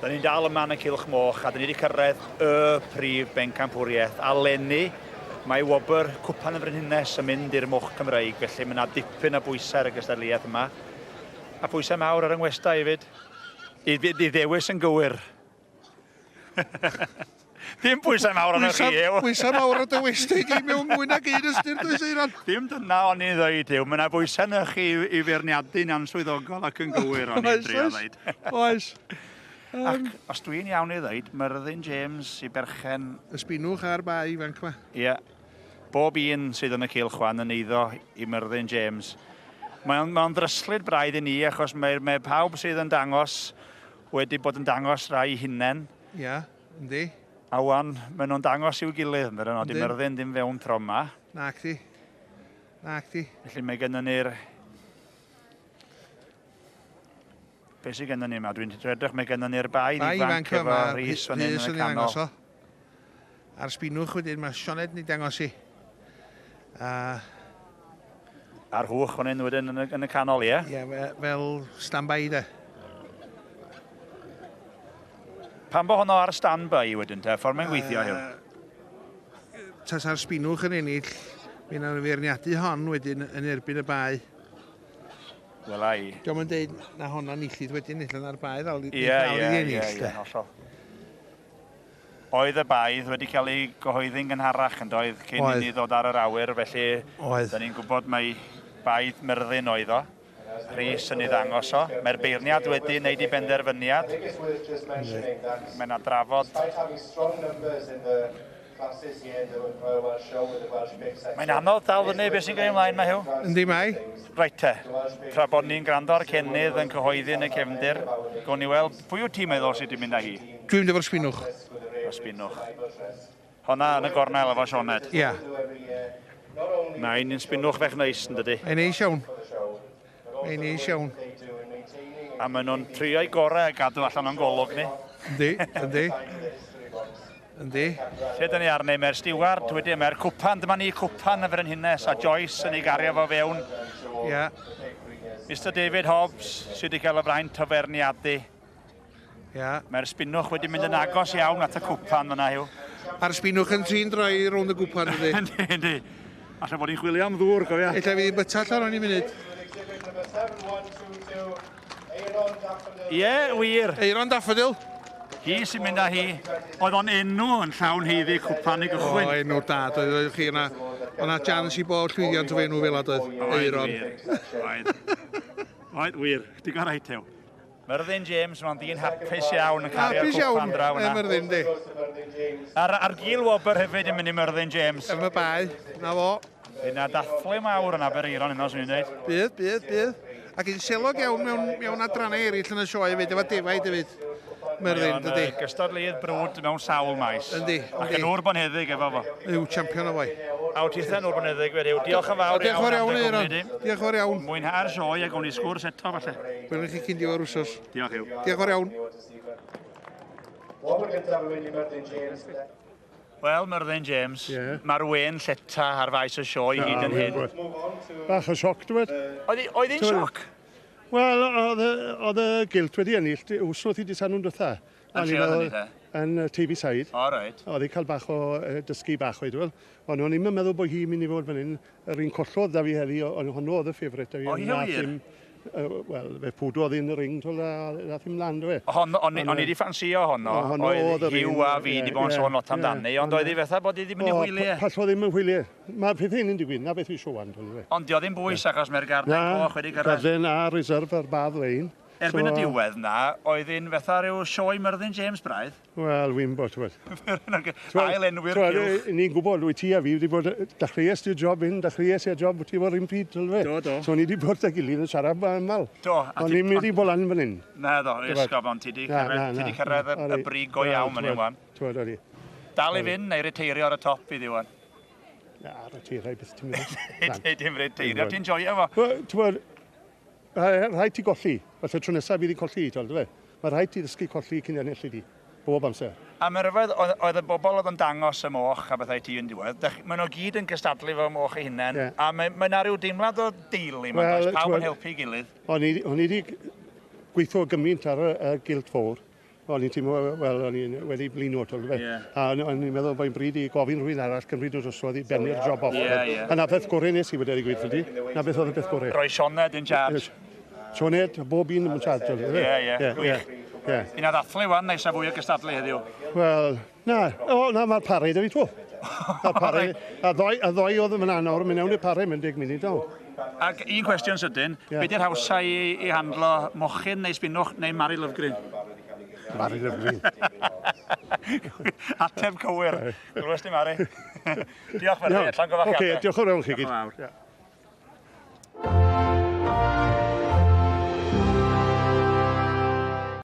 Da ni'n dal yma yn y Cylch Moch a da ni wedi cyrraedd y prif bencampwriaeth. A leni, mae wobr Cwpan y Frenhines yn mynd i'r moch Cymreig, felly mae yna dipyn o bwysau ar y gystadleuaeth yma. A pwysau mawr ar yng ngwestai hefyd. I, i ddewis yn gywir. Dim pwysau mawr arnoch chi, Huw. Pwysau mawr ar dy westai di mewn mwy nag un ystyr, does Eiron? Dim dyna o'n i'n ddeud, Huw. Mae yna bwysau arnoch chi i feirniadu'n answyddogol ac yn gywir, o'n i'n drio ddeud. Oes. Ac os dwi'n iawn i ddeud, Myrddin James i berchen... Ysbinwch ar bae ifanc ma. Ie. Bob un sydd yn y cylch wan yn eiddo i Myrddin James. Mae o'n, mae o'n ddryslyd braidd i ni achos mae, mae pawb sydd yn dangos wedi bod yn dangos rai hunain. Ia, yndi. A wan, maen nhw'n dangos i'w gilydd, yn dydyn nhw? Di Myrddin ddim fewn tro yma. Nac di. Nac di. Felly mae gennym ni'r... Be sydd gennym ni yma? Dwi'n edrych, mae gennym ni'r baedd ifanc efo Rhys fan hyn yn y canol. A'r sbinwch wedyn, mae Sioned yn ei dangos i. A... A'r hwch fan hyn wedyn yn y, yn y canol, ie? Ie, fel stand-by de. Pan bo honno ar stand-by wedyn te, ffordd mae'n gweithio, Huw? Tasa'r sbinwch yn ennill, mi wnawn nhw feirniadu hon wedyn yn erbyn y bae. Wela i. Dio'm yn deud na honna enillid wedyn, ella na'r bae ddal i ennill. Ie, ie, ie, hollol. Oedd y baedd wedi cael ei gyhoeddi'n gynharach yn doedd, cyn i ni ddod ar yr awyr, felly Oedd. da ni'n gwybod mai baedd Myrddin oedd o. Rhys yn ei ddangos o. Mae'r beirniad wedi wneud ei benderfyniad. Mae yna drafod. Mae'n anodd dal fyny beth sy'n gwneud ymlaen mae Huw. Yndi mae. Reit te, tra bod ni'n gwrando ar Cennydd yn cyhoeddi yn y cefndir, gawn ni weld pwy wyt ti'n meddwl sydd wedi mynd â hi? Dwi'n mynd efo'r sbinwch. Y sbinwch. Honna yn y gornel efo Sioned. Ia. Mae'n un sbinwch fech neis yn dydy? Mae'n neis iawn. Mae'n neis iawn. A maen nhw'n trio'i gorau i gadw allan o'n golwg ni. Yndi, yndi. Yndi. Lle dyn ni arni? Mae'r stiward wedi, mae'r cwpan, dyma ni cwpan y Frenhines a Joyce yn ei gario fo fewn. Ia. Yeah. Mr David Hobbs sydd wedi cael y fraint o feirniadu. Ia. Mae'r sbinwch wedi mynd yn agos iawn at y cwpan fyna, Huw. A'r sbinwch yn trin droi rownd y gwpan, ydy? Yndi, yndi. Alla bod ni'n chwilio am ddŵr, cofia. Ella fydd hi'n byta allan o'n i munud. Ie, wir. Eiron Daffodil. Hi sy'n mynd â hi. Oedd o'n enw yn llawn haeddu cwpan i gychwyn. O, enw da, doedd oedd chi yna. O'na jans i bod llwyddiant o enw fel doedd. Eiron. Oedd. Oedd, wir. Digon rhaid, Huw. Myrddin James, mae'n ddyn hapus iawn yn cario'r cwpan draw yna. Hapus iawn, Myrddin, di. A'r, ar gil wobr hefyd yn mynd i Myrddin James. Efo bae, na fo. Bydd na dathlu mawr yn Aberaeron heno, swn i'n dweud. Bydd, bydd, bydd. Ac un selog iawn mewn, mewn adrannau eraill yn y sioe hefyd, efo defaid hefyd. Myrddin, dydy. Gystadleuydd brwd mewn sawl maes. Yndi. Ac yn ŵr bonheddig efo fo. Yw, champion o foi. A wyt titha'n ŵr bonheddig wedi. Diolch yn fawr iawn. Diolch yn fawr iawn, Eiron. Diolch yn fawr iawn. Mwynha'r sioe a gawn ni sgwrs eto falle. Welwn ni chi cyn diwedd yr wsos. Diolch, Huw. Diolch yn fawr iawn. Wel, Myrddin James, yeah. mae'r wen lleta ar faes y sioe i hyd yn hyn. Bach o sioc, dwed. Oedd hi'n sioc? Wel, oedd y gilt wedi ennill wsnos i Dydd Sadwrn dwytha. Yn lle oedd hynny te? Yn Tivyside. O, reit. Oedd hi'n cael bach o dysgu bach oed, wel. Ond o'n i'm yn meddwl bod hi'n mynd i fod fan hyn. Yr un collodd da fi heddi, ond honno oedd y ffefryn da fi. O, ie, wir? Wel, fe pwdodd hi'n y ring, twel, a nath hi'm lan, do fe. Hon, o'n i wedi ffansio honno, oedd Huw a fi wedi bod yn sôn lot amdani, ond oedd hi fatha bod hi ddim yn ei hwyliau. Pallodd ddim yn hwyliau. Mae pethau hyn yn digwydd, na beth fi eisiau wan, dwi'n dweud. Ond dio ddim bwys achos mae'r garden coch wedi cyrraedd. Na, garden a reserve ar badd lein. Erbyn y diwedd na, oedd hi'n fatha rhyw sioe Myrddin James braidd. Wel, wy'n bod, ti'n Ail enwi'r cylch. Ni'n gwybod, wyt ti a fi wedi bod, dechreuais ti'r job hyn, dechreuais i'r job, ti o'r un pryd, ti'n fe? Do, do. So ni wedi bod â gilydd yn siarad aml. Do. Ond ni'n mynd i bod lan fan hyn. Na, do, esgob, ond ti wedi cyrraedd y brig go iawn fan hyn, wan. Ti'n gwybod, Dal i fynd neu reteirio ar y top i ddiwan? Na, reteirio beth ti'n meddwl. Dim reteirio, ti'n joio fo? Ti'n gwybod, rhaid ti golli. Falle tro nesaf fydd i colli, ti'n fe? Mae rhaid ti ddysgu colli cyn ennill i di, bob amser. A mae'n rhyfedd, oedd y bobl oedd yn dangos y moch a bethau ti yn diwedd, maen nhw gyd yn cystadlu fo moch eu hunain, yeah. a mae, mae 'na rhyw deimlad o deulu, mae'n well, pawb yn helpu gilydd. O'n i wedi gweithio gymaint ar y, y Guild Fawr, O'n i'n teimlo, wel, o'n i'n wedi blino, twel, fe. Ie. A o'n o'n i'n meddwl bod hi'n bryd i gofyn rhywun arall cymryd nhw drosodd i bennu'r job off. Ie, ie. A 'na peth gorau nes i wedi ei gweud wrth ti. 'Na beth oedd y peth gorau. Roi Sioned in charge. Sioned, bob un yn charge. Ie, ie, gwych. Ie. Un a ddathlu wan, neu sa fwy o gystadlu heddiw. Wel, na, o, na, mae'r parade 'da fi 'to. Mae'r parade, a ddoe, a ddoe oedd yn fyna nawr, mynd mewn i'r parade mewn 10 munud nawr. Ac un cwestiwn sydyn, Ie. be di'r hawsa i, i handlo, mochyn neu sbinwch neu Mari Lovgreen? Mari Lovgreen. Ateb cywir. Glywes di Mari. Diolch Mari, llongyfarchiadau. Oce, diolch yn fawr chi gyd. Diolch yn fawr.